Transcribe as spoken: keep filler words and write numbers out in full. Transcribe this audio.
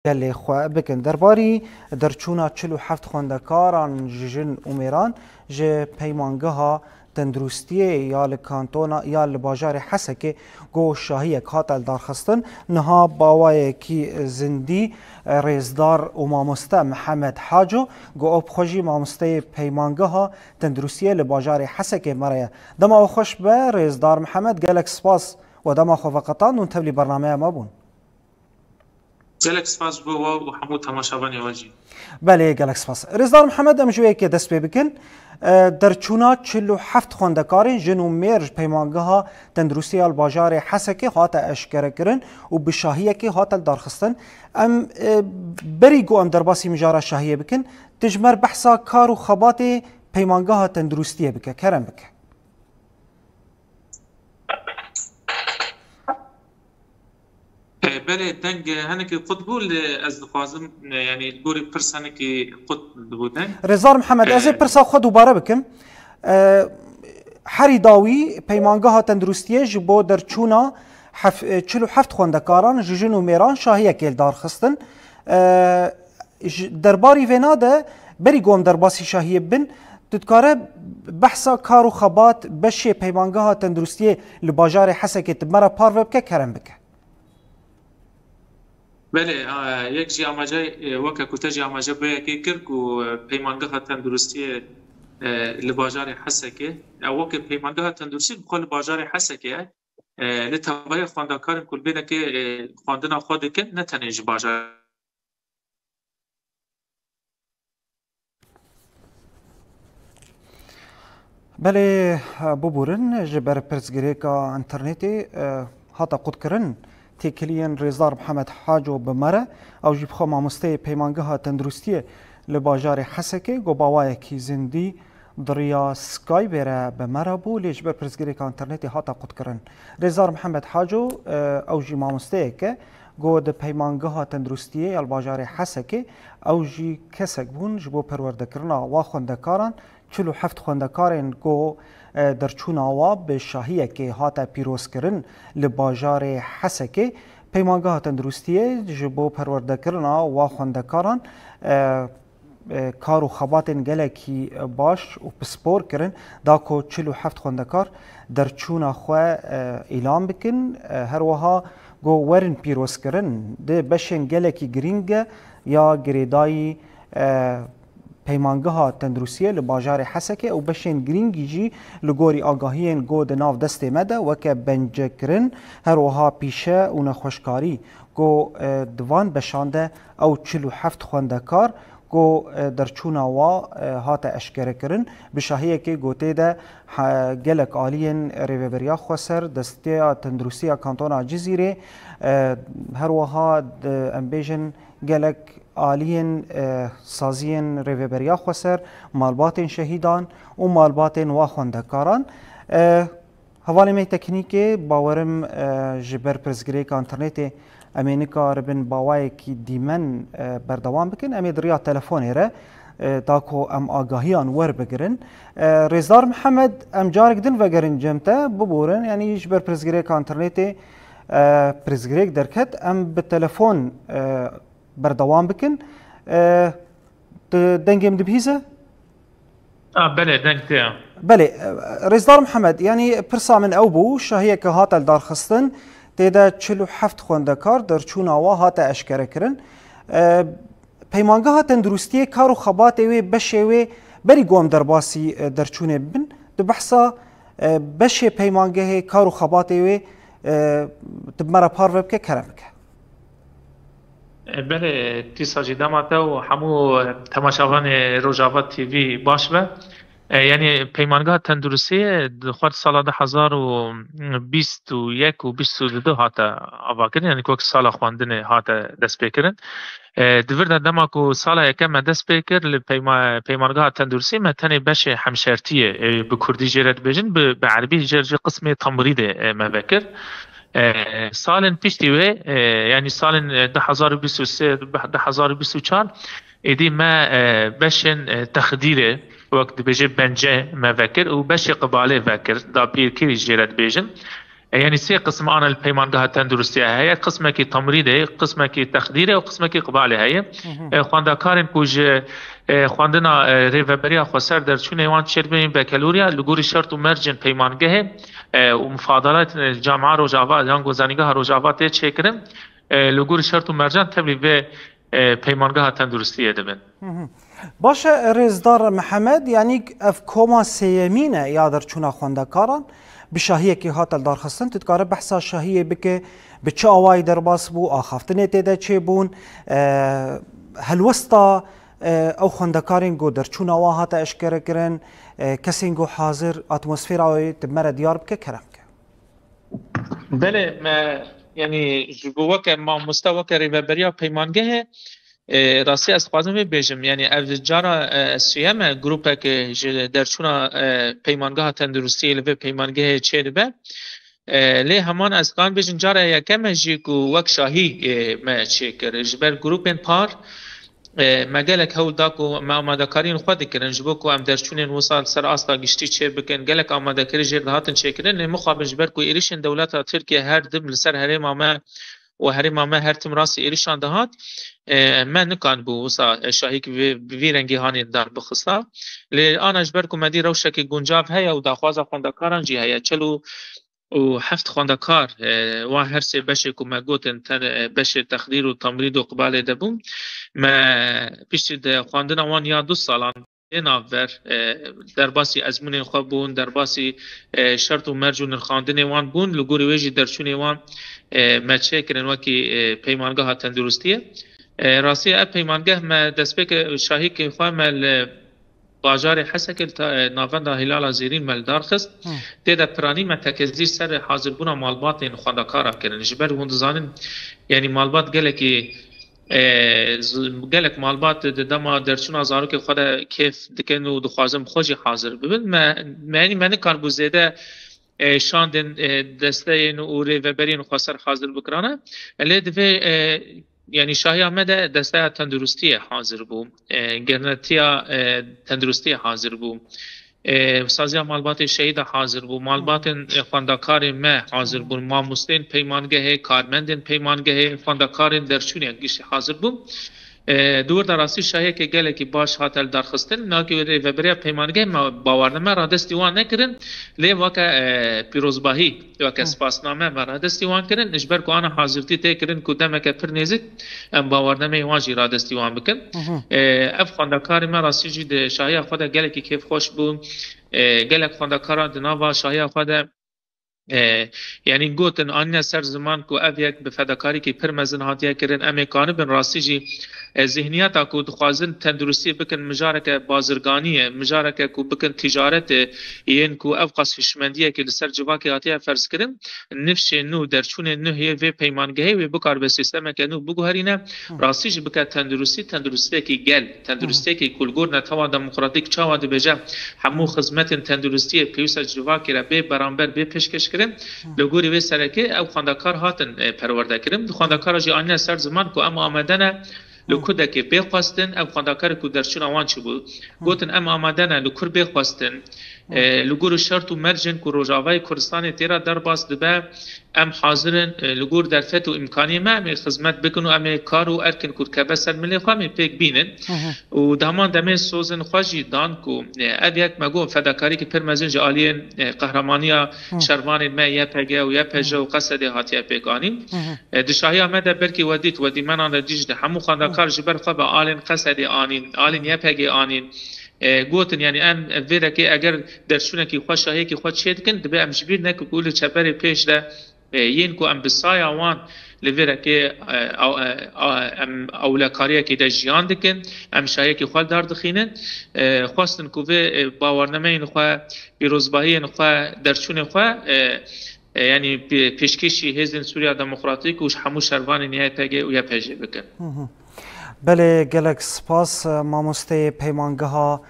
gelê xwe bikin. Derbarî derçûna çil û heft xwendekaran ji jin û mêran ji peymangeha tenduristiyê ya li kantona ya li bajarê Hesekê ku şahiyek hate lidarxistin, niha bawayekî zindî, rêzdar û mamoste Mihemed Haco, ku ew bi xwe jî mamosteyê peymangeha tenduristiyê li bajarê Hesekê me re ye. Dema we xweş be, rêzdar Mihemed, gelek spas we dema xwe veqetand û tevlî bernameya me bûn. Gelek spas ji bo we û hemû temaşevanê we jî. Belê, gelek spas. Rêzdar Mihemed, em ji wê yekê dest pê bikin. E, derçûna çil û heft xwendekarên jin û mêr ji peymangeha tenduristiyê ya li bajarê Hesekê hate eşkerekirin û bi şahiyekê hate lidarxistin. Em, e, berî ku em derbasî mijara şahiyê bikin, tu ji me re behsa kar û xebatê peymangeha tenduristiyê bike, kerem bike. E, belê, deng, e, hinekî qut bû, lê ez dixwazim, e, yanî li gorî pirs hinekî qut dibû deng. Rêzdar Mihemed, ez ê E, pirsa xwe dubare bikim. E, herî dawî peymangeha tenduristiyê ji bo derçûna hef-, e, çil û heft xwendekaran ji jin û mêran şahiyekê li dar xistin. E, ji, derbarî vêna de berî ku em derbasî şahiyê bibin, tu dikare behsa kar û xebat beşê peymangeha tenduristiyê li bajarê Hesekê tu me re parve bike, kerem bike. Belê, a, yek jî amaje, e, weke ku te jî amaje bi yekê kir ku, e, peymangeha tenduristiyê, e, li bajarê Hesekê, e, weke peymangeha tenduristî bi xwe li bajarê Hesekê ye. E, li tevahiya xwendekarên ku li vê dekê, e, xwendina xwe dikin, ne tenê ji bajarê Belê, bibûrin ji ber pirsgirêka înternetê, e, hate qutkirin têkiliyên Rêzdar Mihemed Haco bi me re, ew jî bi xwe mamosteyê Peymangeha Tenduristiyê li bajarê Hesekê, ku bi awayekî zindî di riya Skype re bi me re bû, lê ji ber pirsgirêka înternetê hate qutkirin. Rêzdar Mihemed Haco, e, ew jî mamosteyek e, ku di Peymangeha Tenduristiyê ya li bajarê Hesekê, ew jî kesek bûn ji bo perwerdekirina wa xwendekaran, çil û heft xwendekarên ku, e, derçûna wa bi şahiyekê hate pîrozkirin li bajarê Hesekê. Peymangeha Tenduristiyê ji bo perwerdekirina wa xwendekaran, e, e, kar û xebatên gelekî baş û pispor kirin, da ku çil û heft xwendekar derçûna xwe, e, îlan bikin. E, her wiha ku werin pîrozkirin di beşên gelekî girîng e ya girêdayî, e, Peymangeha Tenduristiyê li bajarê Hesekê û beşên girîngî jî li gorî agahiyên ku di nav destê me de weke bencekirin, her wiha pîşe û nexweşkarî ku, e, di van beşan de ew çil û heft xwendekar ku, e, derçûna wa, e, hate eşkerekirin, bi şahiyekê ku tê de he-, gelek aliyên Rêveberiya Xweser, Desteya Tenduristiya Kantona Cizîrê, e, her wiha di, em bêjin, gelek aliyên, e, saziyên Rêveberiya Xweser, malbatên şehîdan û malbatên wa xwendekaran. E, hevalê me teknîkê, bawerim, e, ji ber pirsgirêka înternetê em ê nikaribin bi awayekî dîmen, e, berdewam bikin. Em ê di riya telefonê re, e, da ku em agahiyan werbigirin. E, Rêzdar Mihemed, em carek din vegerin cem te, biborin, yanî ji ber pirsgirêka înternetê, e, pirsgirêk derket, em bi telefon, e, berdewam bikin. E, tu dengê min dibihîze? A, belê, deng tê ya. Belê, e, Rêzdar Mihemed, yanî pirsa min ew bû, şahiyeke hate lidarxistin, tê de çil û heft xwendekar derçûna wa hate eşkerekirin. E, Peymangeha Tenduristiyê kar û xebatê wê, beşê wê, berî ku em derbasî, e, derçûnê bibin, tu behsa, e, beşê peymangehê kar û xebatê wê, e, tu bi me re parve bike, kerem bike. E, belê, dîsa jî dema te û hemû, e, temaşevanê Rojava T V baş be. E, yanî Peymangeha Tenduristiyê di xwar sala du hezar û bîst û yek û bîst û du hate avakirin, yanî wek sala xwendinê hate destpêkirin. E, di vir de dema ku sala yekem me dest pê kir li peyma-, Peymangeha Tenduristiyê me tenê beşê hemşertiyê, e, bi kurdî jê re dibêjin, bi, bi erbî jê re jî qismê temrîdê, e, me vekir. E, salên piştî wê, e, yanî salên, e, du hezar û bîst û sê, du hezar û bîst û çar, êdî me, e, beşên, e, texdîrê, wek dibêje bence me vekir û beşê qibalê vekir, dapîrkirî jê re dibêjin. E, yanî sê qism ana li peymangeha tenduristiya heye. Qismekî temrîdê, qismekî texdîrê û qismekî qibalê heye. E, xwendekarên ku ji, e, xwendina, e, rêveberiya xweser derçûnê wan çêdibin bekeloriya li gorî şert û mercên peymangehê, e, û mufadalat, e, camia Rojava, yan ku zanîngeha Rojava tê çêkirin, e, li gorî şert û mercan tevlî vê, e, peymangeha tenduristiyê dibin. Baş e, Rêzdar Mihemed, yanî ev koma sêyemîn e ya derçûna xwendekaran, bi şahiyekê hate lidarxistin. Tu dikare behsa şahiyê bike, bi çi awayî derbas bû, axaftinê tê de çêbûn, e, helwesta, e, ew xwendekarên ku derçûna wan hate eşkerekirin, e, kesên ku hazir, atmosfera wê tu bi me re diyar bike, kerem ke. Belê, me, yanî ji bo weke mamoste, weke rêveberiya peymangehê, e, rastî ez dixwazim vê bêjim, yanî ev cara, e, sêyem e, grûpek, e, ji derçûna, e, peymangeha tenduristiyê li vê peymangehê çêdibe. E, lê heman ez dikarim bêjim cara yekem e jî ku wek şahî, e, me çêkir. Ji ber grûpên par, e, me gelek hewl da ku me amadekariyên xwe dikirin, ji bo ku em derçûnên wisa li ser asta giştî çêbikin. Gelek amadekarî jê dihatin çêkirin, lê mixabin ji ber ku êrişên dewleta Tirkiye her tim li ser herêma me û herêma me her tim rastî êrişan dihat, e, me nikanibû wisa, e, şahîk vê, bi vî rengî hanê darbixista. Lê ana ji ber ku me dî rewşekî guncav heye û daxwaza xwendekaran jî heye, çil û û heft xwendekar, e, wan her sê beşê ku me gotin, te-, e, beşê texdîr û temrîd û qibalê de bûn. Me piştî de xwendina wan ya du salan tê navber, e, derbasî ezmûnên xwe bûn, derbasî, e, şert û merc û nirxandinê wan bûn, li gorî wê jî derçûnê wan, e, me çêkirin wekî, e, peymangeha tenduristiyê. E, rastî ev peymangeh me destpêkê şahîkê xwe me li bajarê Hesekê li ta-, e, navenda Hilala Zêrîn me li dar xist. Tê de piranî me tekezî ser hazirbûna malbatên xwendekara kirin. Ji ber hûn dizanin, yanî malbat gelekî, e, z-, gelek malbat di dema derçûna zarokê xwe de kêf dikin û dixwazin bi xwe jî hazir bibin. Me, me, yanî me nikaribû zêde, e, şandên, e, desteyên û rêveberiyên xweser hazir bikirane. Lê divê, e, yanî şahiya me de desteya tenduristiyê hazir bû. E, girnetiya, e, tenduristiyê hazir bû. E, saziya malbatê şehîda hazir bû. Malbatên, e, xwendekarê me hazir bûn. Mamosteyên peymangehê, karmendên peymangehê, xwendekarên derçûnê giştî hazir bûn. E, di wir de rastî şahiyeke gelekî baş hate lidarxistin. Nakê wê rêveberiya peymangehê me bawername radestî wan nekirin. Lê weke, e, pîrozbahî, weke spasname me radestî wan kirin. Ji ber ku ana hazirtî tê kirin ku demeke pir nêzik em bawernameyê wan jî radestî wan bikin. E, ev xwendekarê me rastî jî di şahiya xwe de gelekî kêfxweş bû. E, gelek xwendekaran di nava şahiya xwe de E, yanî gotin, anîne ser ziman ku ev yek bi fedakarîkî pir mezin hatiye kirin, em ê kanibin rastî jî, e, zihniyeta ku dixwazin tenduristî bikin mijareke bazirganî ye, mijareke ku bikin ticaretê, yên ku ew qas hişmendiyekî li ser civakê hatiye ferzkirin, nifşên nû, derçûnên nû yê vê peymangehê wê bikaribe sîstemeke nû biguherîne, rastî jî bike tenduristî, tenduristiyekî gel, tenduristiyekî ku li gor netewa demokratîk çawa dibêje, hemû xizmetên tenduristiyê pêwîst e civakê re bê beramber, bê pêşkêş kirin, li gorî vê serekê ew xwendekar hatin, e, perwerde kirin. Di xwendekara jî anîne ser ziman ku em amade ne li kudekê bê xwestin, ev xwendekarê ku derçûna wan çi bû. Gotin, em amade ne li kur bê xwestin, e, li gorî şert û mercên ku Rojavayê Kurdistanê tê re derbas dibe, em hazir in, e, li gor derfet û îmkaniyê me em ê xizmet bikin û em ê kar û erkên ku dikeve ser milê xwe em ê pêk bînin. Û di heman demê sozên xwe jî dan ku, e, ev yek me got fedakarîkî pir mezin ji aliyên, e, qehramaniya şervanên me Y P G û Y P J û Q S D hatiye pêk anîn. E, di şahiya me de belkî we dît, we dîmenan re dî jî di hemû xwendekar ji ber xwe ve alên Q S D anîn, alên Y P G anîn. E, gotin, yanî em vê rekê eger derçûnekî xwe, şahiyekî xwe çê dikin, dibe em ji bîr nekin ku li çeperê pêş de, e, yên ku em bi saya wan li vê rekê, e, ew, e, a, em ewlekariyekê de jiyan dikin, em şahiyekî xwe li dar dixînin, e, xwestin ku vê, e, bawernameyên xwe, pîrozbahiyên xwe, derçûnê xwe, e, e, yanî pê-, pêşkêşî Hêzên Sûriya Demokratîk û ji hemû şervanên Y P G û Y P J bikin. Belê, gelek spas, e, mamosteyê peymangeha